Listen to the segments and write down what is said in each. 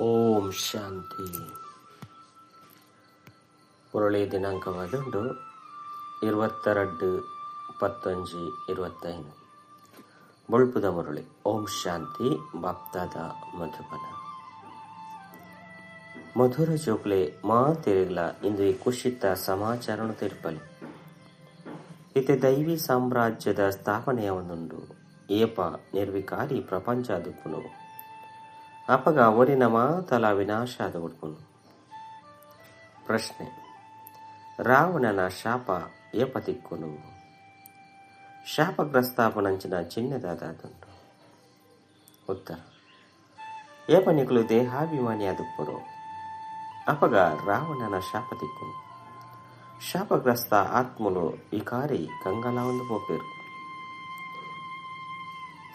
ಓಂ ಶಾಂತಿ. ಮುರಳಿ ದಿನಾಂಕವಾದುಂಡು 22-10-25. ಬೊಳ್ಪುದ ಮುರಳಿ. ಓಂ ಶಾಂತಿ. ಬಾಪ್ತಾದ ಮಧುಬನ. ಮಧುರ ಜೋಕ್ಲೆ ಮಾತೆರಿಗ್ಲ ಇಂದು ಈ ಕುಶಿತ ಸಮಾಚಾರನು ತಿರುಪಲಿ. ಇತೆ ದೈವಿ ಸಾಮ್ರಾಜ್ಯದ ಸ್ಥಾಪನೆಯ ಒಂದುಂಡು. ಏಪ ನಿರ್ವಿಕಾರಿ ಪ್ರಪಂಚ ದುಪ್ಪುನು ಅಪಗ ಒರಿನ ಮಾತಲ ವಿನಾಶ ಆದ. ಪ್ರಶ್ನೆ: ರಾವಣನ ಶಾಪ ಏಪ ತಿಕ್ಕುನು? ಶಾಪಗ್ರಸ್ತಾಪನಂಚಿನ ಚಿಹ್ನೆದಾದುಂಡು. ಉತ್ತರ: ಏಪ ನಿಕುಲು ದೇಹಾಭಿಮಾನಿ ಆದುಪ್ಪರು ಅಪಗ ರಾವಣನ ಶಾಪ ತಿಕ್ಕುನು. ಶಾಪಗ್ರಸ್ತ ಆತ್ಮಲು ವಿಕಾರಿ ಕಂಗಲ ಒಂದು ಪೋಪೇರು,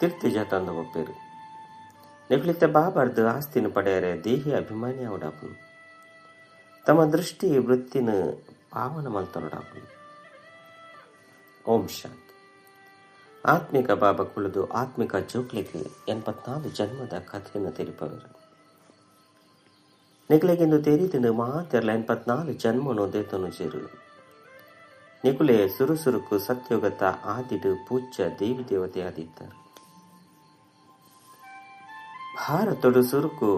ತಿರ್ತಿ ಜತಂದು ಪೋಪೇರು. ನಿಕುಲಿತ ಬಾಬಾರ್ದು ಆಸ್ತಿನ ಪಡೆಯರೆ ದೇಹಿ ಅಭಿಮಾನಿ ಅವಡಾಪನು. ತಮ್ಮ ದೃಷ್ಟಿ ವೃತ್ತಿನ ಪಾವನ ಮಲ್ತನೊಡಾಪನು. ಓಂ ಶಾಂತಿ. ಆತ್ಮಿಕ ಬಾಬಾ ಕುಳಿದು ಆತ್ಮಿಕ ಜೋಕ್ಲಿಗೆ 84 ಜನ್ಮದ ಕಥೆಯನ್ನು ತಿಳಿಪವರು. ನಿಕುಲೆಗೆಂದು ತೆರಿದು ಮಾತೆರ್ಲ 84 ಜನ್ಮನು ದೇತನು ಜೇರು. ನಿಕುಲೆ ಸುರುಸುರುಕು ಸತ್ಯೋಗತ ಆದಿಡು ಪೂಜ್ಯ ದೇವಿ ದೇವತೆ ಆದಿತ್ತಾರೆ. ಭಾರತಡು ಸುರುಕು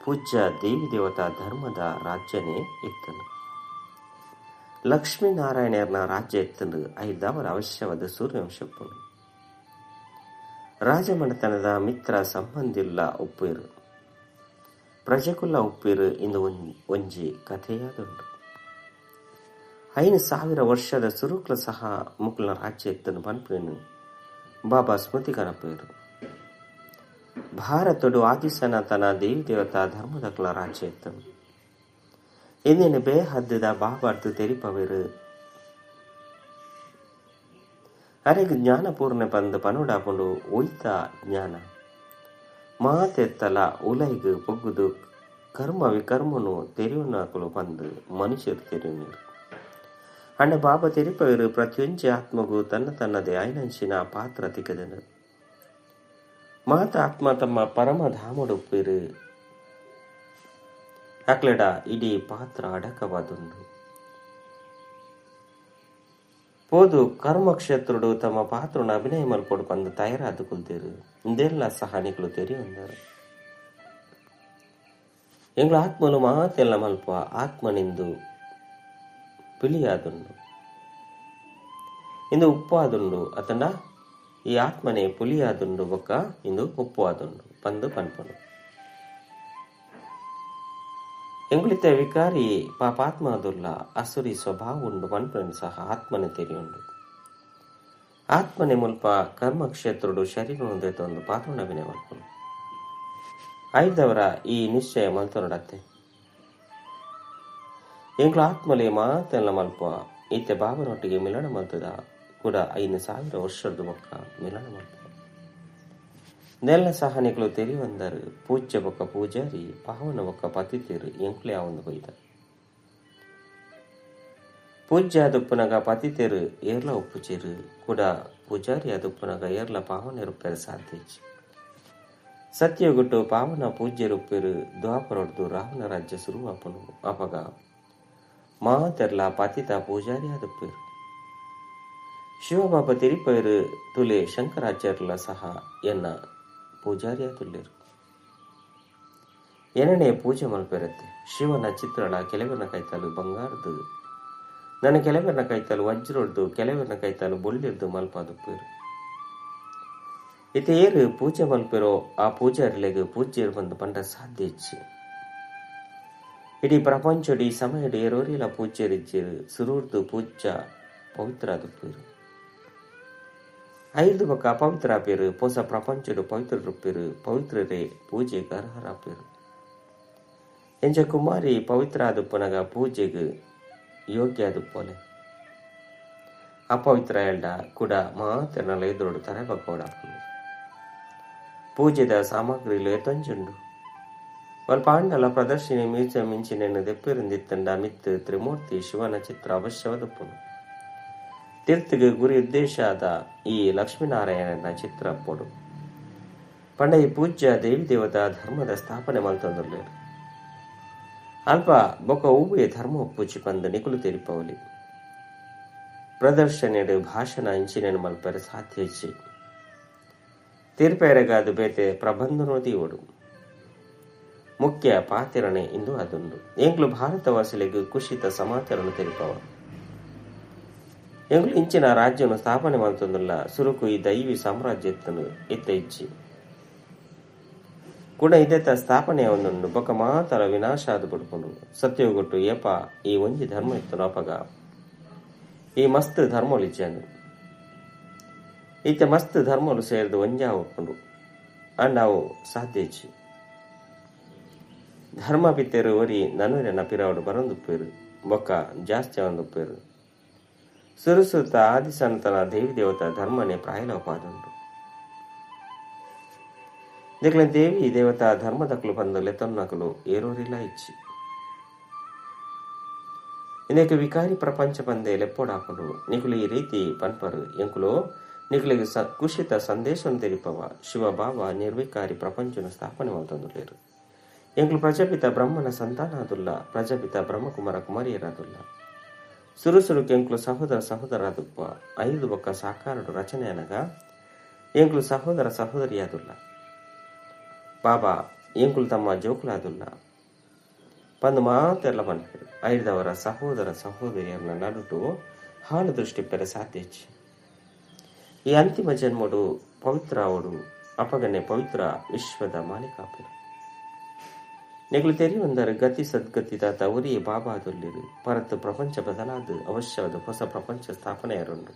ಪೂಜ್ಯ ದೇವಿ ದೇವತಾ ಧರ್ಮದ ರಾಜ್ಯನೇ ಇತ್ತನು. ಲಕ್ಷ್ಮೀನಾರಾಯಣನ ರಾಜ್ಯ ಇತ್ತಂದು ಐದವರ ಅವಶ್ಯವಾದ ಸೂರ್ಯವಂಶಪ್ಪನು. ರಾಜಮನೆತನದ ಮಿತ್ರ ಸಂಬಂಧಿಲ್ಲ ಉಪ್ಪಿರು, ಪ್ರಜೆಕುಲ್ಲ ಉಪ್ಪಿರು ಇಂದು ಒಂಜಿ ಕಥೆಯಾದುಂಟು. 5000 ವರ್ಷದ ಸುರುಕ್ಲ ಸಹ ಮುಕುಲ ರಾಜ್ಯ ಇತ್ತನು ಪನ್ಪೇನು ಬಾಬಾ ಸ್ಮೃತಿ ಕನಪೇರು. ಭಾರತಡು ಆದಿಸನಾತನ ದೇವಿ ದೇವತಾ ಧರ್ಮದಕ್ಲ ರಾಜ್ಯ ಇತ್ತನು. ಇಂದಿನ ಬೇಹದ್ದದ ಬಾಬಾರ್ದು ತೆರಿಪವೇರು. ಅರೆಗ್ ಜ್ಞಾನಪೂರ್ಣ ಪಂದು ಪನುಡಾಪುಂಡು ಒಯ್ತ ಜ್ಞಾನ ಮಾತೆತ್ತಲ ಉಲೈಗ್ ಪೊಗ್ಗುದು ಕರ್ಮ ವಿಕರ್ಮನು ತೆರಿಯುನಾಕಲು ಪಂದು ಮನುಷ್ಯರು ತೆರಿಯುನೀರು. ಅಣ್ಣ ಬಾಬಾ ತೆರಿಪವೇರು ಪ್ರತಿಯೊಂಜಿ ಆತ್ಮಗೂ ತನ್ನ ತನ್ನದೇ ಐನಂಚಿನ ಪಾತ್ರ ತಿಕ್ಕದನು. ಮಾತ ಆತ್ಮ ತಮ್ಮ ಪರಮಧಾಮಡುಪ್ಪೇರು. ಅಕ್ಲೆಡ ಇಡೀ ಪಾತ್ರ ಅಡಕವಾದುಂಡು. ಪೋದು ಕರ್ಮಕ್ಷೇತ್ರುಡು ತಮ್ಮ ಪಾತ್ರನ ಅಭಿನಯ ಮಲ್ಪೊಡು ಪಂದು ತಯಾರಾದು ಕುಲ್ತೇರು. ಇಂದೆಲ್ಲ ಸಹ ನಿಕುಲು ತೆರಿಯೊಂದರು. ಎಂಗ್ಲ ಆತ್ಮನು ಮಾತೆಲ್ಲ ಮಲ್ಪ ಆತ್ಮನಿಂದು ಪಿಲಿಯಾದುಂಡು, ಇಂದು ಉಪ್ಪಾದುಂಡು. ಅತಂಡ ಈ ಆತ್ಮನೇ ಪುಲಿಯಾದುಂಡು ಬೊಕ್ಕ ಇಂದು ಉಪ್ಪು ಆದುಂಡು ಪಂದು ಪನ್ಪನು. ಎಂಗುಳಿತ ವಿಕಾರಿ ಪಾಪಾತ್ಮದುಲ್ಲ ಅಸುರಿ ಸ್ವಭಾವ ಉಂಡು ಪನ್ಪನು ಸಹ ಆತ್ಮನೆ ತೆರಿಯುಂಡು. ಆತ್ಮನೆ ಮುಲ್ಪ ಕರ್ಮಕ್ಷೇತ್ರುಡು ಶರೀರ ಒಂದು ಪಾತ್ರನ ಅಭಿನಯ ಮಲ್ಪನು. ಐದವರ ಈ ನಿಶ್ಚಯ ಮಲ್ತನೊಡತ್ತೆ. ಎಂಗ್ಲ ಆತ್ಮಲೆ ಮಾತೆಲ್ಲ ಮಲ್ಪ ಈತೆ ಬಾಬನೊಟ್ಟಿಗೆ ಮಿಲನ ಮಲ್ತದ ಕೂಡ 5000 ವರ್ಷದ ಬೊಕ್ಕ ಮಿಲನ ಮಲ್ಪ. ನೆಲ್ಲ ಸಹನಿಗಳು ತೆರಿವಂದರು. ಪೂಜ್ಯ ಬೊಕ್ಕ ಪೂಜಾರಿ, ಪಾವನ ಬೊಕ್ಕ ಪತಿತೇರು ಎಂಕ್ಲೆ ಒಂದು ಬೈದ. ಪೂಜ್ಯ ಆದುಪ್ಪನಗ ಪತಿತೇರು ಏರ್ಲ ಉಪ್ಪುಚೇರು ಕೂಡ ಪೂಜಾರಿ ಆದುಪ್ಪನಗ ಏರ್ಲ ಪಾವನ ರೂಪೇರು ಸಾಧ್ಯ. ಸತ್ಯಗುಟ್ಟು ಪಾವನ ಪೂಜ್ಯ ರೂಪೇರು. ದ್ವಾಪರೊಡ್ದು ರಾವಣ ರಾಜ್ಯ ಸುರುವಾಪನು. ಅಪಗ ಮಾತೆರ್ಲ ಪತಿತ ಪೂಜಾರಿ ಆದುಪ್ಪೇರು. ಶಿವಬಾಬಾ ತಿರಿಪೈರು ತುಲೆ ಶಂಕರಾಚಾರ್ಯಲ ಸಹ ಎನ್ನ ಪೂಜಾರಿಯ ತುಲ್ಲೇರು. ಎರಡನೇ ಪೂಜೆ ಮಲ್ಪೆರತ್ತೆ. ಶಿವನ ಚಿತ್ರಳ ಕೆಲವರನ್ನ ಕೈತಾಲು ಬಂಗಾರದು, ನನ್ನ ಕೆಲವರನ್ನ ಕೈತಾಲು ವಜ್ರೊಡ್ದು, ಕೆಲವರನ್ನ ಕೈತಾಲು ಬೊಳ್ಳಿರ್ದು ಮಲ್ಪಾದುಪ್ಪೇರು. ಇತ ಏರು ಪೂಜೆ ಮಲ್ಪೆರೋ ಆ ಪೂಜಾರಿಲೆಗ್ ಪೂಜ್ಯರು ಬಂದು ಪಂಡ ಸಾಧ್ಯ ಇಚ್ಚು. ಇಡೀ ಪ್ರಪಂಚಡಿ ಸಮಯಡು ಏರೋರಿಲ ಪೂಜ್ಯರಿಜ್ಜರು. ಸುರೂರ್ದು ಪೂಜ್ಯ ಪವಿತ್ರ ಆದುಪ್ಪೇರು. ಐದು ಬೊಕ್ಕ ಅಪವಿತ್ರ ಆಪೇರು. ಪೊಸ ಪ್ರಪಂಚಡು ಪವಿತ್ರ ರೂಪೇರು. ಪವಿತ್ರರೇ ಪೂಜೆಗೆ ಅರ್ಹರಾಪೇರು. ಎಂಜ ಕುಮಾರಿ ಪವಿತ್ರ ಆದುಪ್ಪನಗ ಪೂಜೆಗೆ ಯೋಗ್ಯ ಆದುಪ್ಪೋಲೆ. ಅಪವಿತ್ರ ಎಲ್ಡ ಕೂಡ ಮಾತೆರ್ನಲ ಎದುರುಡು ತರೆ ಬಕ್ಕೋಡಾಪುಂಡು. ಪೂಜೆದ ಸಾಮಗ್ರಿಲು ಎತ್ತೊಂಜುಂಡು. ಪಾಂಡಲ ಪ್ರದರ್ಶಿನಿ ಮ್ಯೂಸಿಯಂ ಮಿಂಚಿನೆನ್ನು ದೆಪ್ಪಿರುಂದಿತ್ತಂಡ ಮಿತ್ತು ತ್ರಿಮೂರ್ತಿ ಶಿವನ ಚಿತ್ರ ಅವಶ್ಯವಾದುಪ್ಪುನು. ತೀರ್ಥಗೆ ಗುರಿ ಉದ್ದೇಶ ಆದ ಈ ಲಕ್ಷ್ಮೀನಾರಾಯಣನ ಚಿತ್ರ ಪೊಡು. ಪಂಡ ಈ ಪೂಜ್ಯ ದೇವಿ ದೇವತಾ ಧರ್ಮದ ಸ್ಥಾಪನೆ ಮಲ್ತೊಂದುಲ್ಲೆರ್. ಅಲ್ಪ ಬೊಕ ಒವ್ವೇ ಧರ್ಮ ಒಪ್ಪುಜಿ ಪಂದ್ ನಿಕುಲು ತೆರಿಪವೊಲಿ. ಪ್ರದರ್ಶನೆಡ್ ಭಾಷಣ ಇಂಚಿನೆನ್ ಮಲ್ಪೆರೆ ಸಾಧ್ಯ ಇಜ್ಜಿ. ತೀರ್ಪೆರೆಗಾದ್ ಬೇತೆ ಪ್ರಬಂಧನೊ ದೀವೊಡು. ಮುಖ್ಯ ಪಾತೆರಣೆ ಇಂದು ಆದುಂಡು. ಎಂಕ್ಲು ಭಾರತವಾಸಿಲೆಗ್ ಖುಷಿತ ಸಮಾಚಾರನ್ ತೆರಿಪವ. ಎಂಕ್ಲು ಇಂಚಿನ ರಾಜ್ಯನ್ ಸ್ಥಾಪನೆ ಮಲ್ತೊಂದುಲ್ಲ. ಸುರುಕು ಈ ದೈವಿ ಸಾಮ್ರಾಜ್ಯ ಇತ್ತುಂಡು, ಇತ್ತೆ ಇಜ್ಜಿ. ಕುಡ ಇದೆತ ಸ್ಥಾಪನೆ ಆವೊಂದುಂಡು. ಬೊಕ ಮಾತಲ ವಿನಾಶ ಆದ್ ಬುಡ್ಪುಂಡು. ಸತ್ಯಯುಗೊಟ್ಟು ಏಪ ಈ ಒಂಜಿ ಧರ್ಮ ಇತ್ತುಂಡು ಅಪಗ ಈ ಮಸ್ತ್ ಧರ್ಮೊಲು ಇಜ್ಜಂಡ್. ಇತ್ತೆ ಮಸ್ತ್ ಧರ್ಮೊಲು ಸೇರ್ದ್ ಒಂಜಾ ಉಪ್ಪುಂಡು. ಆಂಡ ಅವು ಸಾಧ್ಯ ಇಜ್ಜಿ. ಧರ್ಮ ಪಿತ್ತೆರ್ ಒರಿ ನನೊರಿಯನ ಪಿರಾವುಡು ಬರೊಂದುಪ್ಪೆರ್ ಬೊಕ್ಕ ಜಾಸ್ತಿ ಆವೊಂದುಪ್ಪೆರ್. ಸುರು ಸುರುತ ಆದಿ ಸನಾತನ ದೇವಿ ದೇವತಾ ಧರ್ಮನೇ ಪ್ರಾಯಲೋಪಾದುಂಡು. ನಿಕ್ಲೆನ್ ದೇವಿ ದೇವತಾ ಧರ್ಮದಕುಲು ಪಂದ್ ಲೆತ್ತೊನ್ನಕುಲು ಏರೋರಿಲಾ ಇಜ್ಜಿ. ಇಂದೆಕ್ ವಿಕಾರಿ ಪ್ರಪಂಚ ಪಂದೇ ಲೆಪ್ಪೊಡಾಪುಂಡು. ನಿಕುಲು ಈ ರೀತಿ ಪನ್ಪರ್ ಎಂಕುಲು ನಿಕ್ಲೆಗ್ ಕುಷಿತ ಸಂದೇಶನ್ ತೆರಿಪವ. ಶಿವ ಬಾಬಾ ನಿರ್ವಿಕಾರಿ ಪ್ರಪಂಚನ್ ಸ್ಥಾಪನೆ ಮಲ್ತೊಂದುಲ್ಲೆರ್. ಎಂಕುಲು ಪ್ರಜಾಪಿತ ಬ್ರಹ್ಮನ ಸಂತಾನಾದುಲ್ಲ. ಪ್ರಜಾಪಿತ ಬ್ರಹ್ಮಕುಮಾರ ಕುಮಾರಿಯರಾದುಲ್ಲ. ಸುರು ಸುರುಕು ಎಂಕುಲು ಸಹೋದರ ಸಹೋದರಾದುಪ್ಪ. ಐದು ಬೊಕ್ಕ ಸಾಕಾರಡು ರಚನೆ ಅನಗ ಎಂಕುಲು ಸಹೋದರ ಸಹೋದರಿಯಾದುಲ್ಲ. ಬಾಬಾ ಎಂಕುಲು ತಮ್ಮ ಜೋಕುಲಾದುಲ್ಲ ಪಂದ್ ಮಾತೆರ್ಲ ಪನ್ಪೆರ್. ಐದವರ ಸಹೋದರ ಸಹೋದರಿಯರ್ನ ನಡುಟು ಹಾಳು ದೃಷ್ಟಿ ಪೆರೆ ಸಾಧ್ಯ ಇಜ್ಜಿ. ಈ ಅಂತಿಮ ಜನ್ಮಡು ಪವಿತ್ರ ಆವೊಡು. ಅಪಗನೆ ಪವಿತ್ರ ವಿಶ್ವದ ಮಾಲೀಕಾಪೆರ್. ನಿಕುಲು ತೆರಿಯೊಂದರ್ ಗತಿ ಸದ್ಗತಿ ದಾತ ಒರಿಯೇ ಬಾಬಾ ಆದುಲ್ಲೆರ್. ಪರತ್ ಪ್ರಪಂಚ ಬದಲಾದ್ ಅವಶ್ಯವಾದ ಹೊಸ ಪ್ರಪಂಚ ಸ್ಥಾಪನೆ ಆರುಂಡು.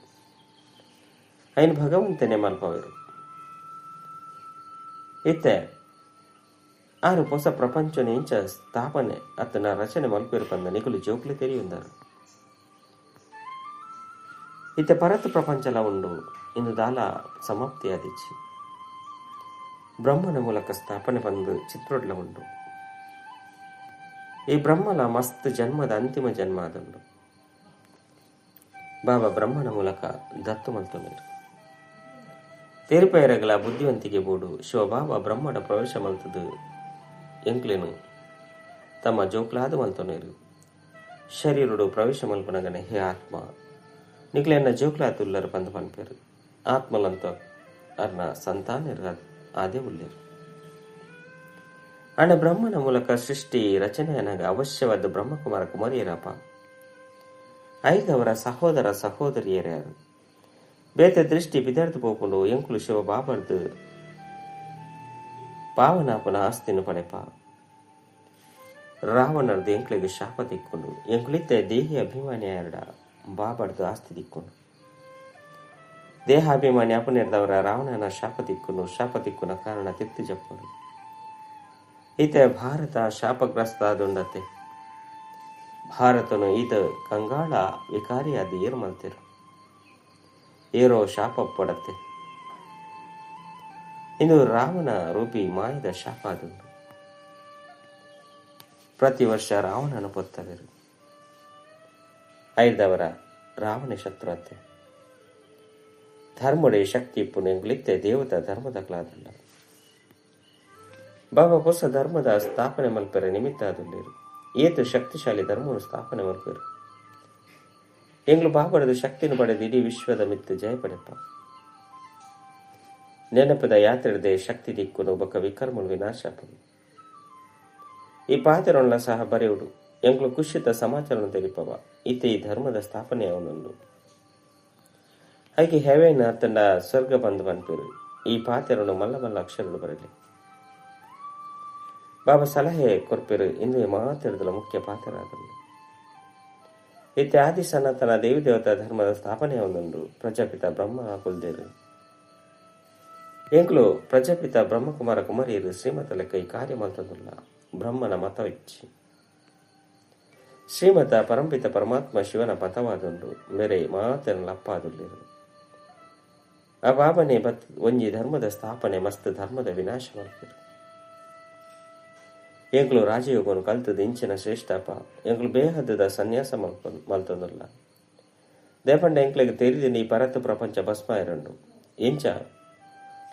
ಐನ್ ಭಗವಂತನೇ ಮಲ್ಪವೆರ್. ಇತ್ತೆ ಆರು ಹೊಸ ಪ್ರಪಂಚನ್ ಇಂಚ ಸ್ಥಾಪನೆ ಅತ್ತನ ರಚನೆ ಮಲ್ಪೆರ್ ಪಂದ್ ನಿಕುಲು ಜೋಕ್ಲೆ ತೆರಿಯೊಂದರ್. ಇತ್ತೆ ಪರತ್ ಪ್ರಪಂಚಲ ಉಂಡು. ಇಂದು ದಾಲ ಸಮಾಪ್ತಿ ಆದಿಜ್ಜಿ. ಬ್ರಹ್ಮನ ಮೂಲಕ ಸ್ಥಾಪನೆ ಪಂದ್ ಚಿತ್ರೊಡ್ಲ ಉಂಡು. ಈ ಬ್ರಹ್ಮಲ ಮಸ್ತ್ ಜನ್ಮದ ಅಂತಿಮ ಜನ್ಮ ಆದುಂಡು. ಬಾಬಾ ಬ್ರಹ್ಮನ ಮೂಲಕ ದತ್ತು ಮಲ್ತೊಂಡೆರ್. ತೇರ್ಪೈರಗಲ ಬುದ್ಧಿವಂತಿಕೆ ಬೋಡು. ಶಿವಬಾಬಾ ಬ್ರಹ್ಮಡ ಪ್ರವೇಶ ಮಲ್ತದು ಎಂಕ್ಲೆನು ತಮ್ಮ ಜೋಕ್ಲಾದ ಮಲ್ತೊಂಡೆರ್. ಶರೀರಡು ಪ್ರವೇಶ ಮಲ್ಪನಗನೆ ಹೇ ಆತ್ಮ ನಿಕ್ಲೆನ ಜೋಕ್ಲಾತುಲ್ಲರ್ ಪಂದ್ ಪನ್ಪೆರ್. ಆತ್ಮಲಂತ ಅರ್ನ ಸಂತಾನರ್ ಆದೇ ಉಲ್ಲೆರ್. ಆಂಡ ಬ್ರಹ್ಮನ ಮೂಲಕ ಸೃಷ್ಟಿ ರಚನೆ ಅನಗ ಅವಶ್ಯವಾದ ಬ್ರಹ್ಮಕುಮಾರ ಕುಮಾರಿಯರಪ್ಪ. ಐದವರ ಸಹೋದರ ಸಹೋದರಿಯರ್ಯಾರು. ಬೇತೆ ದೃಷ್ಟಿ ಬಿದರ್ದು ಪೋಪುಂಡು. ಎಂಕುಲು ಶಿವ ಬಾಬರ್ದು ಪಾವನಾಪನ ಆಸ್ತಿನ ಪಡೆಪ. ರಾವಣರ್ದು ಎಂಕ್ಲೆಗ್ ಶಾಪ ತಿಕ್ಕೊಂಡು. ಎಂಕುಲಿತ್ತೆ ದೇಹಿ ಅಭಿಮಾನಿ ಆಯರ್ಡ ಬಾಬರ್ದು ಆಸ್ತಿ ತಿಕ್ಕೊಂಡು. ದೇಹಾಭಿಮಾನಿ ಅಪನೆರ್ದವರ ರಾವಣನ ಶಾಪ ತಿಕ್ಕುನು. ಶಾಪ ತಿಕ್ಕುನ ಕಾರಣ ತಿರ್ತು ಜಪ್ಪುಂಡು. ಈತ ಭಾರತ ಶಾಪಗ್ರಸ್ತ ಆದುಂಡತೆ. ಭಾರತನು ಈತ ಕಂಗಾಳ ವಿಕಾರಿಯಾದ ಏರು ಮಲ್ತೆರು. ಏರೋ ಶಾಪ ಪಡತ್ತೆ. ಇಂದು ರಾವಣ ರೂಪಿ ಮಾಯದ ಶಾಪ ಆದುಂಡು. ಪ್ರತಿ ವರ್ಷ ರಾವಣನ ಪೊತ್ತವೆರು. ಐದವರ ರಾವಣ ಶತ್ರುತೆ. ಧರ್ಮಡೆ ಶಕ್ತಿ ಪುಣೆಂಗ್ಲಿತ್ತೆ ದೇವತಾ ಧರ್ಮದಕ್ಲಾದುಲ್ಲ. ಬಾಬಾ ಹೊಸ ಧರ್ಮದ ಸ್ಥಾಪನೆ ಮಲ್ಪೆರೆ ನಿಮಿತ್ತ ಆದುಲ್ಲೆರ್. ಏತು ಶಕ್ತಿಶಾಲಿ ಧರ್ಮವನ್ನು ಸ್ಥಾಪನೆ ಮಲ್ಪೆರು. ಎಂಗ್ಲು ಬಾಬಡದು ಶಕ್ತಿಯನ್ನು ಪಡೆದು ಇಡೀ ವಿಶ್ವದ ಮಿತ್ತು ಜಯ ಪಡೆಪ. ನೆನಪದ ಯಾತ್ರೆಡದೆ ಶಕ್ತಿ ದಿಕ್ಕುನು ಬೊಕ್ಕ ವಿಕರ್ಮಲು ವಿನಾಶ ಆಪುಂಡು. ಈ ಪಾತೆರೊನ್ಲ ಸಹ ಬರೆಯುಡು. ಎಂಕ್ಲು ಕುಶಿತ ಸಮಾಚಾರವನ್ನು ತೆರಿಪವ. ಇತ್ತೆ ಈ ಧರ್ಮದ ಸ್ಥಾಪನೆ ಆವೊಂದುಂಡು. ಐಕೆ ಹೆವೇನ ತಂಡ ಸ್ವರ್ಗ ಬಂದು ಪನ್ಪೆರು. ಈ ಪಾತೆರೊನು ಮಲ್ಲ ಮಲ್ಲ ಅಕ್ಷರಡು ಬರಲಿ. ಬಾಬಾ ಸಲಹೆ ಕೊರ್ಪೆರು. ಇಂದುವೆ ಮಾತೆರ್ದಲ ಮುಖ್ಯ ಪಾತ್ರ ಆದುಂಡು. ಇತ್ತೆ ಆದಿ ಸನಾತನ ದೇವಿ ದೇವತಾ ಧರ್ಮದ ಸ್ಥಾಪನೆ ಆವೊಂದುಂಡು. ಪ್ರಜಾಪಿತ ಬ್ರಹ್ಮ ಕುಲ್ದೇರು. ಎಂಕ್ಲು ಪ್ರಜಾಪಿತ ಬ್ರಹ್ಮಕುಮಾರ ಕುಮಾರಿಯರು ಶ್ರೀಮತ ಲೆಕ್ಕ ಈ ಕಾರ್ಯ ಮಲ್ತೊಂದುಲ್ಲ. ಬ್ರಹ್ಮನ ಮತ ಇಚ್ಚಿ ಶ್ರೀಮತ ಪರಂಪಿತ ಪರಮಾತ್ಮ ಶಿವನ ಪಥವಾದುಂಡು. ಮೇರೆ ಮಾತೆನ ಲಪ್ಪಾದುಲ್ಲೆರು. ಆ ಬಾಬನೇ ಬತ್ ಒಂಜಿ ಧರ್ಮದ ಸ್ಥಾಪನೆ ಮಸ್ತ್ ಧರ್ಮದ ವಿನಾಶ ಮಲ್ಪೆರು. ಎಂಕ್ಲು ರಾಜಯೋಗನು ಕಲ್ತದ ಇಂಚಿನ ಶ್ರೇಷ್ಠಪ್ಪ. ಎಂಕ್ಲು ಬೇಹದ್ದದ ಸನ್ಯಾಸ ಮಲ್ತೊಂದುಲ್ಲ. ದೇಪಂಡ ಎಂಕ್ಲೆಗ್ ತೆರಿದಿನ ಈ ಪರತ್ ಪ್ರಪಂಚ ಭಸ್ಮ ಇರಂಡು. ಇಂಚ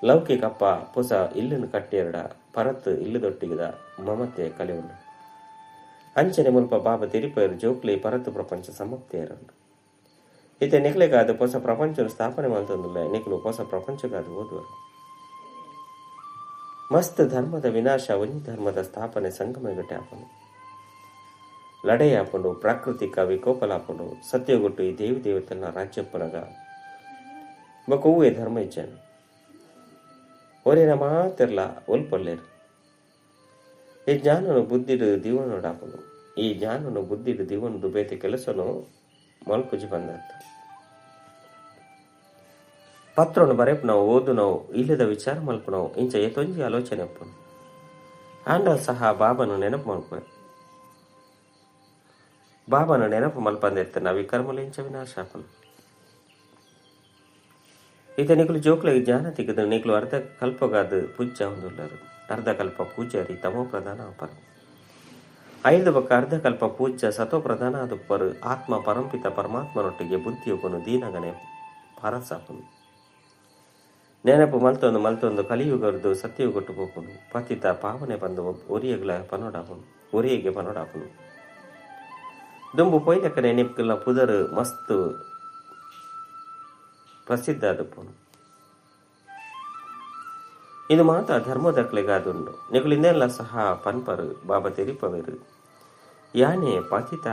ಲೌಕಿಕಪ್ಪ ಪೊಸ ಇಲ್ಲನ್ನು ಕಟ್ಟಿಯರಡ ಪರತ್ ಇಲ್ಲದೊಟ್ಟಿಗಿದ ಮಮತೆ ಕಲಿಯುಂಡು. ಅಂಚನೆ ಮುಲ್ಪ ಬಾಬಾ ತೆರಿಪೈರು ಜೋಕ್ಲಿ ಪರತ್ ಪ್ರಪಂಚ ಸಮಾಪ್ತಿಯರಂಡು. ಇತ್ತೆ ನಿಕ್ಲೆಗಾದ ಪೊಸ ಪ್ರಪಂಚ ಸ್ಥಾಪನೆ ಮಲ್ತೊಂದುಲ್ಲ, ನಿಕ್ಲು ಪೊಸ ಪ್ರಪಂಚಗಾದ ಓದುವರು. ಮಸ್ತ್ ಧರ್ಮದ ವಿನಾಶ ಒಂಜಿ ಧರ್ಮದ ಸ್ಥಾಪನೆ ಸಂಗಮ ಆಪುಂಡು, ಲಡೈ ಆಪುಂಡು, ಪ್ರಾಕೃತಿಕ ವಿಕೋಪಲಾಪುಂಡು. ಸತ್ಯಗೊಟ್ಟು ಈ ದೇವಿ ದೇವತೆನ ರಾಜ್ಯಪ್ಪನಗ ಬೊಕ ಹೂವೆ ಧರ್ಮ ಇಚ್ಚಾನು ಒರೇನ ಮಾತೆರ್ಲ ಒಲ್ಪೊಲ್ಲೇರು. ಈ ಜ್ಞಾನನು ಬುದ್ಧಿಡು ದಿವನೋಡಾಪುಂಡು. ಈ ಜ್ಞಾನನು ಬುದ್ಧಿಡು ದಿವನದು ಬೇತೆ ಕೆಲಸನು ಮಲ್ಪುಜಿ ಬಂದತ್ತ. ಪತ್ರನು ಬರೆಪು ನಾವು, ಓದು ನಾವು, ಇಲ್ಲದ ವಿಚಾರ ಮಲ್ಪು ನಾವು, ಇಂಚ ಏತೊಂಜಿ ಆಲೋಚನೆ ಅಪ್ಪನು. ಆಂಡಲ್ ಸಹ ಬಾಬನು ನೆನಪು ಮಲ್ಪೆ. ಬಾಬನ ನೆನಪು ಮಲ್ಪಂದೆತ್ತನ ವಿಕರ್ಮಲು ಇಂಚ ವಿನಾಶಾಪನು. ಈತ ನಿಕಲು ಜೋಕ್ಲೆಗ್ ಜ್ಞಾನ ತಿಕ್ಕದು ನಿಕಲು ಅರ್ಧ ಕಲ್ಪಗಾದ ಪೂಜ್ಯ ಹೊಂದುಲ್ಲರು. ಅರ್ಧ ಕಲ್ಪ ಪೂಜಾರಿ ತಮೋ ಪ್ರಧಾನ ಅಪರು. ಐದು ಬಕ್ಕ ಅರ್ಧ ಕಲ್ಪ ಪೂಜ್ಯ ಸತೋ ಪ್ರಧಾನ ಆದುಪ್ಪರು. ಆತ್ಮ ಪರಂಪಿತ ಪರಮಾತ್ಮನೊಟ್ಟಿಗೆ ಬುದ್ಧಿಯೊಬ್ಬನು ದೀನಗನೆ ಪಾರಸಾಪನು. ನೆನಪು ಮಲ್ತೊಂದು ಮಲ್ತೊಂದು ಕಲಿಯುಗರ್ದು ಸತ್ಯಯುಗೊಟ್ಟು ಪೋಪುನು. ಪತಿತ ಪಾವನೆ ಬಂದು ಒರಿಯಗ್ಲ ಪನೋಡಾಪುನು, ಒರಿಯಗೆ ಪನೋಡಾಪುನು. ದುಂಬು ಪೊಯ್ಲಕ್ಕನೆ ನಿಪ್ಕಲ್ನ ಪುದರು ಮಸ್ತ್ ಪ್ರಸಿದ್ಧ ಆದುಪ್ಪುನು. ಇದು ಮಾತ್ರ ಧರ್ಮದಕ್ಲೆಗಾದುಂಡು. ನಿಕುಲಿಂದೆಲ್ಲ ಸಹ ಪನ್ಪರು ಬಾಬಾ ತೆರಿಪವೆರು. ಯಾನೆ ಪತಿತ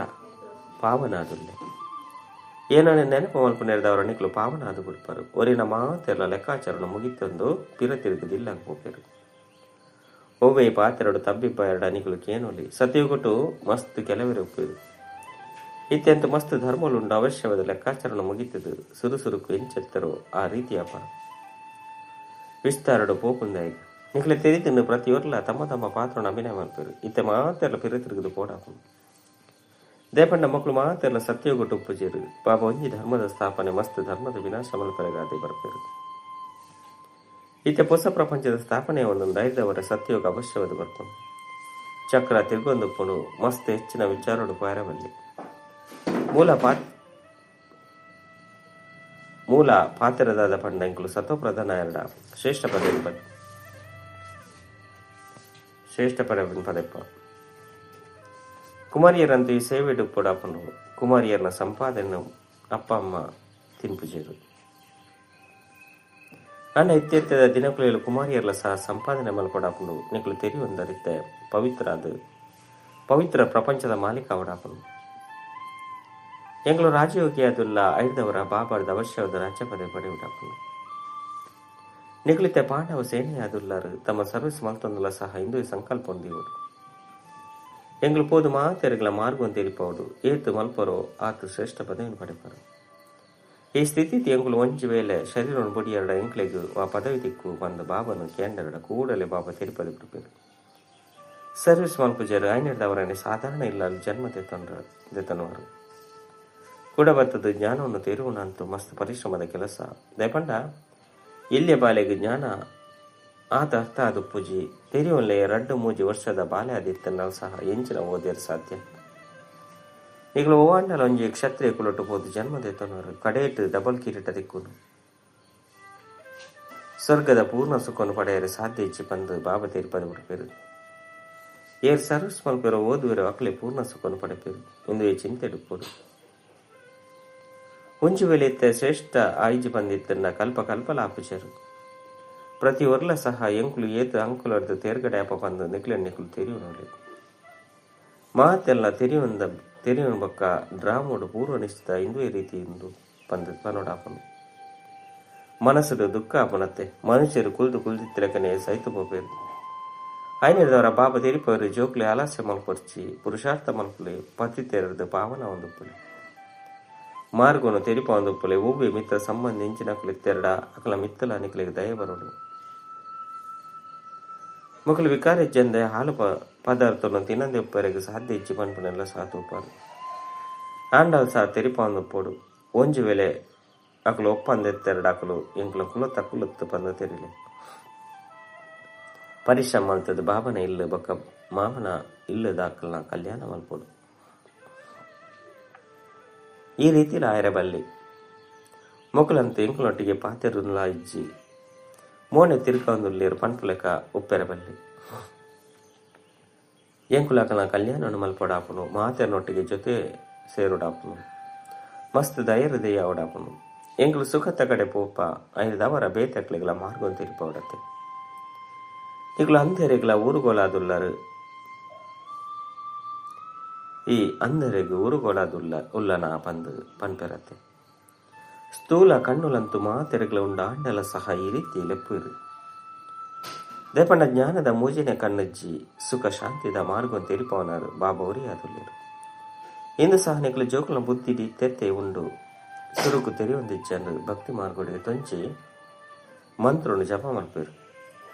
ಪಾವನಾದುಲ್ಲೆ ಏನನೆ ನೆನಪು ಮಲ್ಪು ನೆರೆದವರ ನಿಕ್ಲು ಪಾವನಾದು ಬಿಡ್ಪರು. ಒರಿನ ಮಾತೆಲ್ಲ ಲೆಕ್ಕಾಚಾರನ ಮುಗಿತೊಂದು ಪಿರ ತಿರುಗುದಿಲ್ಲ ಹೋಗ್ಯಾರು. ಒವ್ವೆ ಪಾತೆರಡು ತಬ್ಬಿಪ್ಪ ಎರಡ ನಿಕ್ಲು ಕೇನೊಲಿ ಸತ್ಯಗೊಟ್ಟು ಮಸ್ತ್ ಕೆಲವರು ಉಪ್ಪೇರು. ಇತ್ಯಂತ ಮಸ್ತ್ ಧರ್ಮಲುಂಡು ಅವಶ್ಯವಾದ ಲೆಕ್ಕಾಚಾರನ ಮುಗಿತದು ಸುರು ಸುರುಕು ಎಂಚೆತ್ತರೋ ಆ ರೀತಿಯಪ್ಪ ವಿಸ್ತಾರಡು ಪೋಪುಂದಾಯಿ. ನಿಕ್ಲೆ ತೆರಿತಿನ್ನು ಪ್ರತಿಯೊರ್ಲ ತಮ್ಮ ತಮ್ಮ ಪಾತ್ರನ ಅಭಿನಯ ಮಲ್ಪೇರು. ಇತ್ತೆ ಮಾತೆಲ್ಲ ಪಿರ ತಿರುಗುದು ಪೋಡಾಪುನು. ದೇಪಂಡ ಮಕ್ಕಳು ಮಾತೆಲ್ಲ ಸತ್ಯಗೊಟ್ಟು ಉಪ್ಪುಜೇರು. ಬಾಬಾ ಒಂಜಿ ಧರ್ಮದ ಸ್ಥಾಪನೆ ಮಸ್ತ್ ಧರ್ಮದ ವಿನಾಶ ಮಲ್ಪರೆಗಾದೆ ಬರ್ಪೇರು. ಇತ್ತೆ ಹೊಸ ಪ್ರಪಂಚದ ಸ್ಥಾಪನೆ ಒಂದೊಂದು ಐದವರ ಸತ್ಯಯೋಗ ಅವಶ್ಯವಾದ ಬರ್ಪುನು. ಚಕ್ರ ತಿರುಗೊಂದುಪ್ಪುನು. ಮಸ್ತ್ ಹೆಚ್ಚಿನ ವಿಚಾರಡು ಪಾರವಲ್ಲಿ ಮೂಲ ಪಾತ್ರದಾದ ಪಂಡಂಕುಲು ಸತ್ವ ಪ್ರಧಾನ ಎರಡ ಶ್ರೇಷ್ಠ ಪದ ಶ್ರೇಷ್ಠ ಪದ ಪದಪ್ಪ. ಕುಮಾರಿಯರಂತೂ ಈ ಸೇವೆ ಡುಪ್ಪುಡಾಪುಂಡು. ಕುಮಾರಿಯರ್ನ ಸಂಪಾದನೆ ಅಪ್ಪ ಅಮ್ಮ ತಿನ್ಪುಜೇರು. ಅನ್ನ ಇತ್ಯರ್ಥದ ದಿನಕುಲೆಯಲ್ಲಿ ಕುಮಾರಿಯರ್ಲ ಸಹ ಸಂಪಾದನೆ ಮಲ್ಪಡಾಪುಂಡು. ನಿಕ್ಲು ತೆರಿಯೊಂದರಿತ್ತೆ ಪವಿತ್ರ ಅದು ಪವಿತ್ರ ಪ್ರಪಂಚದ ಮಾಲೀಕ ಅವಡಾಪುಂಡು. ಎಂಗಳು ರಾಜಯೋಗಿ ಅದುಲ್ಲ ಐದವರ ಬಾಬಾರ್ದ ಅವಶ್ಯವಾದ ರಾಜ್ಯ ಪದವಿ ಪಡೆಯುವುದಾಪುಂಡು. ನಿಗಲಿತ ಪಾಂಡವ ಸೇನೆ ಅದುಲ್ಲರು ತಮ್ಮ ಸರ್ವಿಸ್ ಮಲ್ತೊಂದುಲ ಸಹ ಹಿಂದೂ ಸಂಕಲ್ಪ ಹೊಂದಿವರು. ಎಂಗಳು ಪೋದು ಮಾತೆರಗಳ ಮಾರ್ಗವನ್ನು ತೆರಿಪೌಡು. ಏತು ಮಲ್ಪರೋ ಆತು ಶ್ರೇಷ್ಠ ಪದವಿಯನ್ನು ಪಡೆಪರು. ಈ ಸ್ಥಿತಿ ಎಂಗಳು ಒಂಜಿ ವೇಳೆ ಶರೀರವನ್ನು ಬುಡಿಯರಡ ಎಂಕ್ಲೆಗು ಆ ಪದವಿ ದಿಕ್ಕು ಬಂದ ಬಾಬನು ಕೇಂದ್ರಡ ಕೂಡಲೇ ಬಾಬಾ ತೆರಿಪದು ಬಿಡುಪೇರು. ಸರ್ವಿಸ್ ಮಲ್ಪುಜರು ಐನೆಡ್ದವರನ್ನೇ ಸಾಧಾರಣ ಇಲ್ಲ ಜನ್ಮ ದೆತನವರು ಕೂಡ ಬರ್ತದ ಜ್ಞಾನವನ್ನು ತೆರುವನಂತೂ ಮಸ್ತ್ ಪರಿಶ್ರಮದ ಕೆಲಸ. ದಯಪಂಡ ಎಲ್ಲಿಯ ಬಾಲೆಗೆ ಜ್ಞಾನ ಆತ ಅರ್ಥ ಅದು ಪೂಜಿ ತೆರೆಯುವಲ್ಲೇ 2-3 ವರ್ಷದ ಬಾಲೆ ಆದಿತ್ತನ ಸಹ ಎಂಚಿನ ಓದಿರ ಸಾಧ್ಯ. ಈಗಲೂ ಓವಾಂಡಲ ಒಂಜಿ ಕ್ಷತ್ರಿಯ ಕುಲಟು ಪೋದು ಜನ್ಮ ದೆತನವರು ಕಡೇಟು ಡಬಲ್ ಕಿರೀಟ ದಿಕ್ಕುನು. ಸ್ವರ್ಗದ ಪೂರ್ಣ ಸುಖವನ್ನು ಪಡೆಯಲು ಸಾಧ್ಯ ಇಚ್ಚಿ ಬಂದು ಬಾಬಾ ತೀರ್ಪದು ಬಿಡುಪೇರು. ಏರ್ ಸರ್ವಿಸ್ ಮಲ್ಪೇರೋ ಓದುವಿರೋ ಅಕ್ಲೆ ಪೂರ್ಣ ಸುಖವನ್ನು ಪಡೆಪೇರು ಎಂದು ಈ ಚಿಂತೆ ಡುಪ್ಪೋಡು. ಒಂಜಿ ವೇಳೆ ಇತ್ತ ಶ್ರೇಷ್ಠ ಆಯ್ಜಿ ಬಂದಿತ್ತನ್ನ ಕಲ್ಪ ಕಲ್ಪಲ ಆಪುಜರು. ಪ್ರತಿ ಒರ್ಲ ಸಹ ಎಂಕುಲು ಏತು ಅಂಕುಲರ್ದು ತೇರ್ಗಡೆ ಅಪ್ಪ ಬಂದು ನಿಕ್ಲೆ ನಿಕ್ಲು ತೆರಿಯುವನೋಲಿ ಮಾತೆಲ್ಲ ತೆರಿಯುವ ಬಕ್ಕ ಡ್ರಾಮೋಡು ಪೂರ್ವ ನಿಶ್ಚಿತ ಇಂದುವೆ ರೀತಿ ಇಂದು ಬಂದು ಪನೋಡಾಪನು. ಮನಸ್ಸುಡು ದುಃಖ ಆಪನತ್ತೆ. ಮನುಷ್ಯರು ಕುಲ್ದು ಕುಲ್ದಿತ್ತಿರಕನೆ ಸೈತು ಪೋಪೇರು. ಐನದವರ ಬಾಬಾ ತೆರಿಪವರು ಜೋಕ್ಲೆ ಆಲಸ್ಯ ಮಲ್ಪೊರ್ಚಿ ಪುರುಷಾರ್ಥ ಮಲ್ಪುಲೆ ಪತಿ ತೆರದು ಪಾವನ ಒಂದುಪ್ಪುಲೆ ಮಾರ್ಗವನ್ನು ತೆರಿಪ ಒಂದುಪ್ಪುಲೆ ಒವ್ವೆ ಮಿತ್ರ ಸಂಬಂಧ ಇಂಚಿನಕುಲು ತೆರಡ ಅಕಲ ಮಿತ್ತಲ ಅನಿಕಲಿಗೆ ದಯ ಬರೋಡು. ಮಕ್ಕಳು ವಿಕಾರ ಜಂದೆ ಹಾಲು ಪದಾರ್ಥವನ್ನು ತಿನ್ನಂದೆ ಉಪ್ಪರೆಗೆ ಸಾಧ್ಯ ಇಚ್ಚಿ ಪನ್ಪನೆಲ್ಲ ಸಹ ತೂಪಾರು. ಆಂಡಲ್ ಸಹ ತೆರಿಪ ಒಂದುಪ್ಪೋಡು. ಒಂಜಿ ವೇಳೆ ಅಕಲು ಒಪ್ಪಂದೆತ್ತೆರಡು ಅಕಲು ಎಂಕುಲ ಕುಲ ತಕ್ಕುಲತ್ತು ಪಂದ ತೆರಿಲೆ. ಪರಿಶ್ರಮ ಮಲ್ತದ ಬಾಬನ ಇಲ್ಲು ಬೊಕ್ಕ ಮಾಮನ ಇಲ್ಲದ ಅಕಲ್ನ ಕಲ್ಯಾಣ ಮಲ್ಪೋಡು. ಈ ರೀತಿಲಿ ಆಯರ ಬಲ್ಲಿ ಮೊಕ್ಕಲಂತ ಎಂಕುಲೊಟ್ಟಿಗೆ ಪಾತೆರುನ್ಲ ಇಜ್ಜಿ. ಮೋನೆ ತಿರುಕಂದುಲ್ಲೇರು ಪನ್ಪುಲೆಕ ಉಪ್ಪೆರ ಬಲ್ಲಿ ಎಂಕುಲಕಲ ಕಲ್ಯಾಣವನ್ನು ಮಲ್ಪೊಡಾಪುನು ಮಾತೆರ್ನೊಟ್ಟಿಗೆ ಜೊತೆ ಸೇರುಡಾಪುನು ಮಸ್ತ್ ಧೈರ್ಯ ಅವಡಾಪುನು ಎಂಕುಲು ಸುಖತ ಕಡೆ ಪೋಪ ಐದವರ ಬೇತಕ್ಲೆಗಳ ಮಾರ್ಗಂ ತಿರುಪವಡತೆ ನಿಕುಲು ಅಂಧೆರೆಗ್ಲ ಊರುಗೋಲಾದುಲ್ಲರು ಈ ಅಂಧರೆಗ್ ಊರುಗೋಲಾದುಲ್ಲ ಉಲ್ಲನ ಪಂದು ಪನ್ಪೆರತೆ ಸ್ಥೂಲ ಕಣ್ಣುಲಂತು ಮಾತೆರೆಗ್ಲ ಉಂಡ ಆಂಡಲ ಸಹ ಈ ರೀತಿ ಲೆಪ್ಪುರು ದೇಪಂಡ ಜ್ಞಾನದ ಮೂಜಿನ ಕಣ್ಣಜ್ಜಿ ಸುಖ ಶಾಂತಿದ ಮಾರ್ಗಂ ತೆರಿಪವನಾರು ಬಾಬಾ ಒರಿಯಾದುಲ್ಲೇರು ಇಂದು ಸಹ ನಿಕಲು ಜೋಕುಲ ಬುದ್ಧಿಡಿ ತೆತ್ತೆ ಉಂಡು ಸುರುಕು ತೆರಿಯೊಂದಿಜ್ಜಂದು ಭಕ್ತಿ ಮಾರ್ಗೊಡಿಗೆ ತೊಂಚಿ ಮಂತ್ರನು ಜಪ ಮಲ್ಪೇರು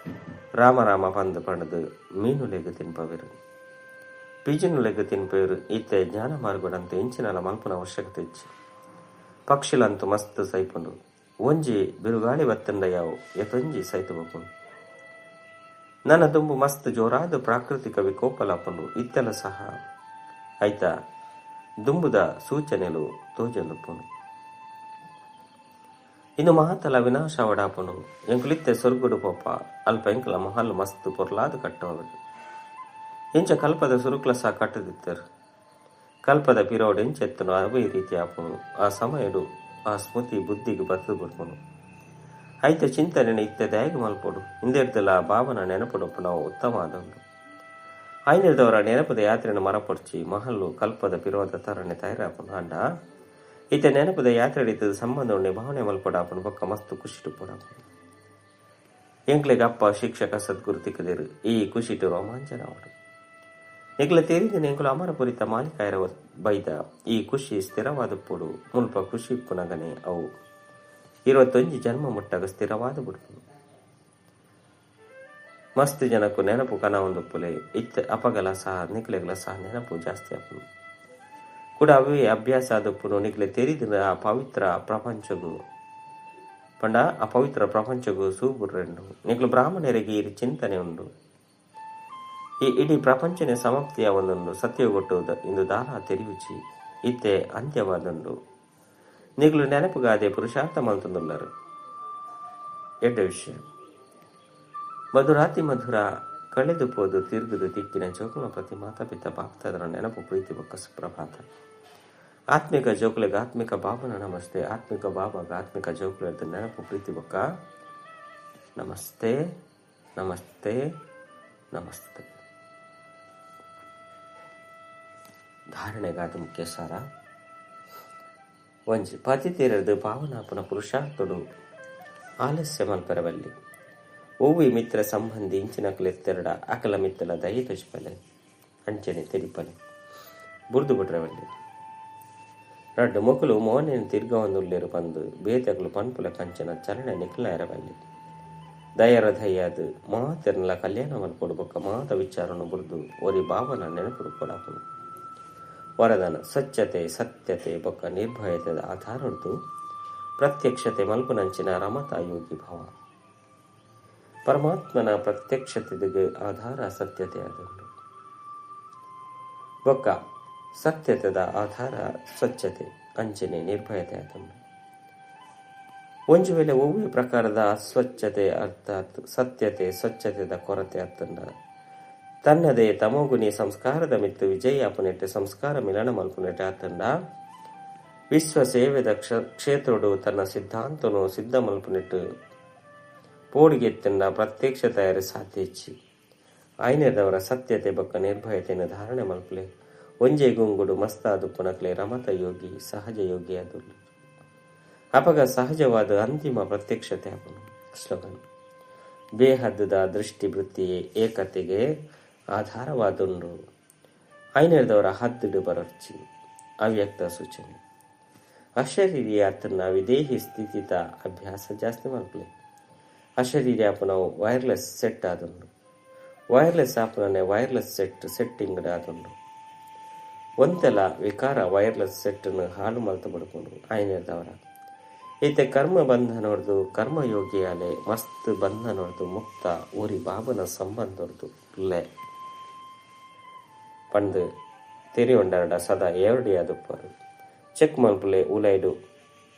ರಾಮ ರಾಮ ಪಂದು ಪಂಡದು ಮೀನುಲೆಗ್ ತಿನ್ಪವೇರು ಪಿಜಿನುಲೆಗ್ ತಿನ್ಪೇರು ಇತ್ತೆ ಜ್ಞಾನ ಮಾರ್ಗೊಡಂತೆ ಇಂಚಿನಲ ಮಲ್ಪುನ ಅವಶ್ಯಕತೆ ಇಚ್ಚಿ ಪಕ್ಷಿಲಂತು ಮಸ್ತ್ ಸೈಪುಂಡು ಒಂಜಿ ಬಿರುಗಾಳಿ ಬತ್ತಂಡ ಯಾವು ಎತೊಂಜಿ ಸೈತು ಬಪ್ಪುಂಡು ನನ್ನ ದುಂಬು ಮಸ್ತ್ ಜೋರಾದ ಪ್ರಾಕೃತಿಕ ವಿಕೋಪಲಾಪುಂಡು ಇತ್ತೆಲ ಸಹ ಆಯ್ತಾ ದುಂಬುದ ಸೂಚನೆಲು ತೋಜೊಂದುಪ್ಪುಂಡು ಇನ್ನು ಮಹಾತಲ ವಿನಾಶ ವಡಾಪುಂಡು ಎಂಕುಲಿತ್ತೆ ಸೊರ್ಗುಡು ಪೋಪ ಅಲ್ಪ ಎಂಕಲ ಮಹಲ್ ಮಸ್ತ್ ಪೊರ್ಲಾದ ಕಟ್ಟೋದು ಇಂಚ ಕಲ್ಪದ ಸುರುಕ್ಲ ಸಹ ಕಟ್ಟದಿತ್ತರು ಕಲ್ಪದ ಪಿರೋಡ್ ಎಂಚೆತ್ತನು ಅವೇ ರೀತಿ ಆಪುನು ಆ ಸಮಯಡು ಆ ಸ್ಮೃತಿ ಬುದ್ಧಿಗೆ ಬತ್ತು ಬಿಡ್ಪುನು ಐತ ಚಿಂತನೆ ಇತ್ತೆ ದಾಯಗ ಮಲ್ಪೊಡು ಇಂದೆಡ್ದಲ ಬಾಬನ ನೆನಪುಡೊಪ್ಪು ನಾವು ಉತ್ತಮ ಆದವು ಐನಿರ್ದವರ ನೆನಪದ ಯಾತ್ರೆಯನ್ನು ಮರಪೊಡ್ಚಿ ಮಹಲ್ಲು ಕಲ್ಪದ ಪಿರೋದ ತರನೆ ತಯಾರಾಪುನು ಅಂಡ ಇತ್ತೆ ನೆನಪದ ಯಾತ್ರೆ ಸಂಬಂಧ ಭಾವನೆ ಮಲ್ಪೊಡಾಪುನು ಬೊಕ್ಕ ಮಸ್ತ್ ಖುಷಿಟು ಪೊಡಾಪುನು ಎಂಕ್ಲೆಗ್ ಅಪ್ಪ ಶಿಕ್ಷಕ ಸದ್ಗುರು ತಿಕ್ಕದಿರು ಈ ಖುಷಿಟು ರೋಮಾಂಚನ ಅವಡು ನಿಕ್ಲ ತೇರಿದಿನ ಎಂಕುಲು ಅಮರಪುರಿತ ಮಾಲಿಕಾಯರ ಬೈದ ಈ ಖುಷಿ ಸ್ಥಿರವಾದ ಪೊಡು ಮುಲ್ಪ ಖುಷಿ ಇಪ್ಪುನಗನೆ ಅವು 21 ಜನ್ಮ ಮುಟ್ಟಾಗ ಸ್ಥಿರವಾದ ಬಿಡ್ಪುನು ಮಸ್ತ್ ಜನಕ್ಕೂ ನೆನಪು ಕನ ಒಂದು ಪುಲೆ ಇತ್ತ ಅಪಗಲ ಸಹ ನಿಕ್ಲೆಗಲ ಸಹ ನೆನಪು ಜಾಸ್ತಿ ಆಪುನು ಕೂಡ ಅವೇ ಅಭ್ಯಾಸ ಆದಪ್ಪುನು ನಿಕ್ಲೆ ತೆರಿದಿನ ಆ ಪವಿತ್ರ ಪ್ರಪಂಚಗು ಪಂಡ ಆ ಪವಿತ್ರ ಪ್ರಪಂಚಗು ಸೂಬುರ್ರೆಂಡು ನಿಕ್ಲು ಬ್ರಾಹ್ಮಣರಿಗೆ ಈ ಚಿಂತನೆ ಉಂಡು ಈ ಇಡೀ ಪ್ರಪಂಚನೇ ಸಮಾಪ್ತಿಯ ಒಂದೊಂದು ಸತ್ಯಗೊಟ್ಟು ಇಂದು ದಾರ ತೆರಿಯುಚಿ ಇತ್ತೆ ಅಂತ್ಯವಾದಂಡು ನಿಗ್ಲು ನೆನಪುಗಾದೆ ಪುರುಷಾರ್ಥ ಮಲ್ತಂದುಲ್ಲರು ಎಡ್ಡ ವಿಷಯ ಮಧುರಾತಿ ಮಧುರ ಕಳೆದು ಪೋದು ತಿರುಗುದು ತಿಕ್ಕಿನ ಜೋಕುಲ ಪ್ರತಿ ಮಾತಾ ಪಿತ ಬಾಪ್ತಾದರ ನೆನಪು ಪ್ರೀತಿ ಬೊಕ್ಕ ಸುಪ್ರಭಾತ ಆತ್ಮಿಕ ಜೋಕುಲೆಗ್ ಆತ್ಮಿಕ ಬಾಬನ ನಮಸ್ತೆ ಆತ್ಮಿಕ ಬಾಬಾಗ ಆತ್ಮಿಕ ಜೋಕುಲೆದ ನೆನಪು ಪ್ರೀತಿ ಬೊಕ್ಕ ನಮಸ್ತೆ ನಮಸ್ತೆ ನಮಸ್ತೆ. ಧಾರಣೆಗಾದ ಮುಖ್ಯ ಸಾರ ಒಂಜಿ ಪತಿ ತೀರದು ಪಾವನಾಪನ ಪುರುಷಾರ್ಥಡು ಆಲಸ್ಯ ಮಲ್ಪೆರವಲ್ಲಿ ಒವ್ವಿ ಮಿತ್ರ ಸಂಬಂಧಿ ಇಂಚಿನಕಲೆತ್ತೆರಡ ಅಕಲ ಮಿತ್ತಲ ದಯ ತೊಜ್ಪಲೆ ಅಂಚನೆ ತೆರಿಪಲೆ ಬುರ್ದು ಬಿಟ್ರವಲ್ಲಿ ರಡ್ಡು ಮೊಕಲು ಮೋನೆನ್ ತಿರ್ಗವಂದುಲ್ಲೇರು ಪಂದು ಬೇತಕಲು ಪನ್ಪುಲ ಕಂಚನ ಚಲನೆ ನಿಕ್ಲ ಎರವಲ್ಲಿ ದಯರ ದಯ್ಯಾದು ಮಾತೆರ್ನಲ ಕಲ್ಯಾಣ ಮಲ್ಪೊಡು ಬೊಕ್ಕ ಮಾತ ವಿಚಾರನು ಬುರ್ದು ಒರಿ ಭಾವನ ನೆನಪುಡು ಕೊಡಾಪುನು ವರದಾನ ಸ್ವಚ್ಛತೆ ಸತ್ಯತೆ ಬೊಕ್ಕ ನಿರ್ಭಯತೆದ ಆಧಾರದ್ದು ಪ್ರತ್ಯಕ್ಷತೆ ಮಲ್ಪುನಂಚಿನ ರಮತ ಯೋಗಿ ಭವ ಪರಮಾತ್ಮನ ಪ್ರತ್ಯಕ್ಷತೆಗೆ ಆಧಾರ ಸತ್ಯತೆ ಆದುಂಡು ಬೊಕ್ಕ ಸತ್ಯತೆದ ಆಧಾರ ಸ್ವಚ್ಛತೆ ಅಂಚನೆ ನಿರ್ಭಯತೆ ಆದುಂಡು. ಒಂಜು ವೇಳೆ ಒವ್ವೇ ಪ್ರಕಾರದ ಅಸ್ವಚ್ಛತೆ ಅರ್ಥಾತ್ ಸತ್ಯತೆ ಸ್ವಚ್ಛತೆದ ಕೊರತೆ ಅತ್ತಂಡ ತನ್ನದೇ ತಮೋಗುಣಿ ಸಂಸ್ಕಾರದ ಮಿತ್ತು ವಿಜಯ ಅಪನೆಟ್ಟೆ ಸಂಸ್ಕಾರ ಮಿಲನ ಮಲ್ಪುನೆಟ್ಟೆ ಆತಂಡ ವಿಶ್ವ ಸೇವೆದ ಕ್ಷೇತ್ರಡು ತನ್ನ ಸಿದ್ಧಾಂತನು ಸಿದ್ಧ ಮಲ್ಪುನೆಟ್ಟು ಪೋಡಿಗೆತ್ತಂಡ ಪ್ರತ್ಯಕ್ಷ ತಯಾರಿ ಸಾಧ್ಯ ಇಚ್ಚಿ ಆಯ್ನೆದವರ ಸತ್ಯತೆ ಬೊಕ್ಕ ನಿರ್ಭಯತೆಯನ್ನು ಧಾರಣೆ ಮಲ್ಪಲೆ ಒಂಜೆ ಗುಂಗುಡು ಮಸ್ತಾದು ಪುನಕ್ಲೆ ರಮತ ಯೋಗಿ ಸಹಜ ಯೋಗಿ ಆದುಲ್ಲು ಅಪಗ ಸಹಜವಾದ ಅಂತಿಮ ಪ್ರತ್ಯಕ್ಷತೆ ಆಪನು. ಸ್ಲೋಗನ್ ಬೇಹದ್ದುದ ದೃಷ್ಟಿ ವೃತ್ತಿಯೇ ಏಕತೆಗೆ ಆಧಾರವಾದುಂಡು ಐನರ್ದವರ ಹದ್ದುಡು ಬರರ್ಚಿ ಅವ್ಯಕ್ತ ಸೂಚನೆ ಅಶರೀರಿ ಆತನ ವಿದೇಹಿ ಸ್ಥಿತಿತ ಅಭ್ಯಾಸ ಜಾಸ್ತಿ ಮಲ್ಪಲೆ ಅಶರೀರಿ ಆಪನವು ವೈರ್ಲೆಸ್ ಸೆಟ್ ಆದುಂಡು ವೈರ್ಲೆಸ್ ಆಪನನೆ ವೈರ್ಲೆಸ್ ಸೆಟ್ ಸೆಟ್ಟಿಂಗ್ ಆದುಂಡು ಒಂತೆಲ ವಿಕಾರ ವೈರ್ಲೆಸ್ ಸೆಟ್ಟನ್ನು ಹಾಳು ಮಲ್ತ ಬಡ್ಕೊಂಡು ಐನರ್ದವರ ಈತೆ ಕರ್ಮ ಬಂಧನೊರ್ದು ಕರ್ಮಯೋಗಿಯಾಲೆ ಮಸ್ತ್ ಬಂಧನೊರ್ದು ಮುಕ್ತ ಓರಿ ಬಾಬನ ಸಂಬಂಧೊರ್ದು ಲೆ ಪಂದು ತೆರಿಯೊಂಡರಡ ಸದಾ ಏವಡಿಯಾದುಪ್ಪರು ಚೆಕ್ ಮಲ್ಪುಲೆ ಉಲೈಡು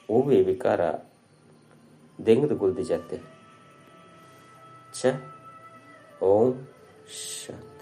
ಓವಿ ವಿಕಾರ ದೆಂಗುದು ಗುಲ್ದಿ ಜತ್ತೆ. ಅಂಚ. ಓಂ ಶಾಂತಿ.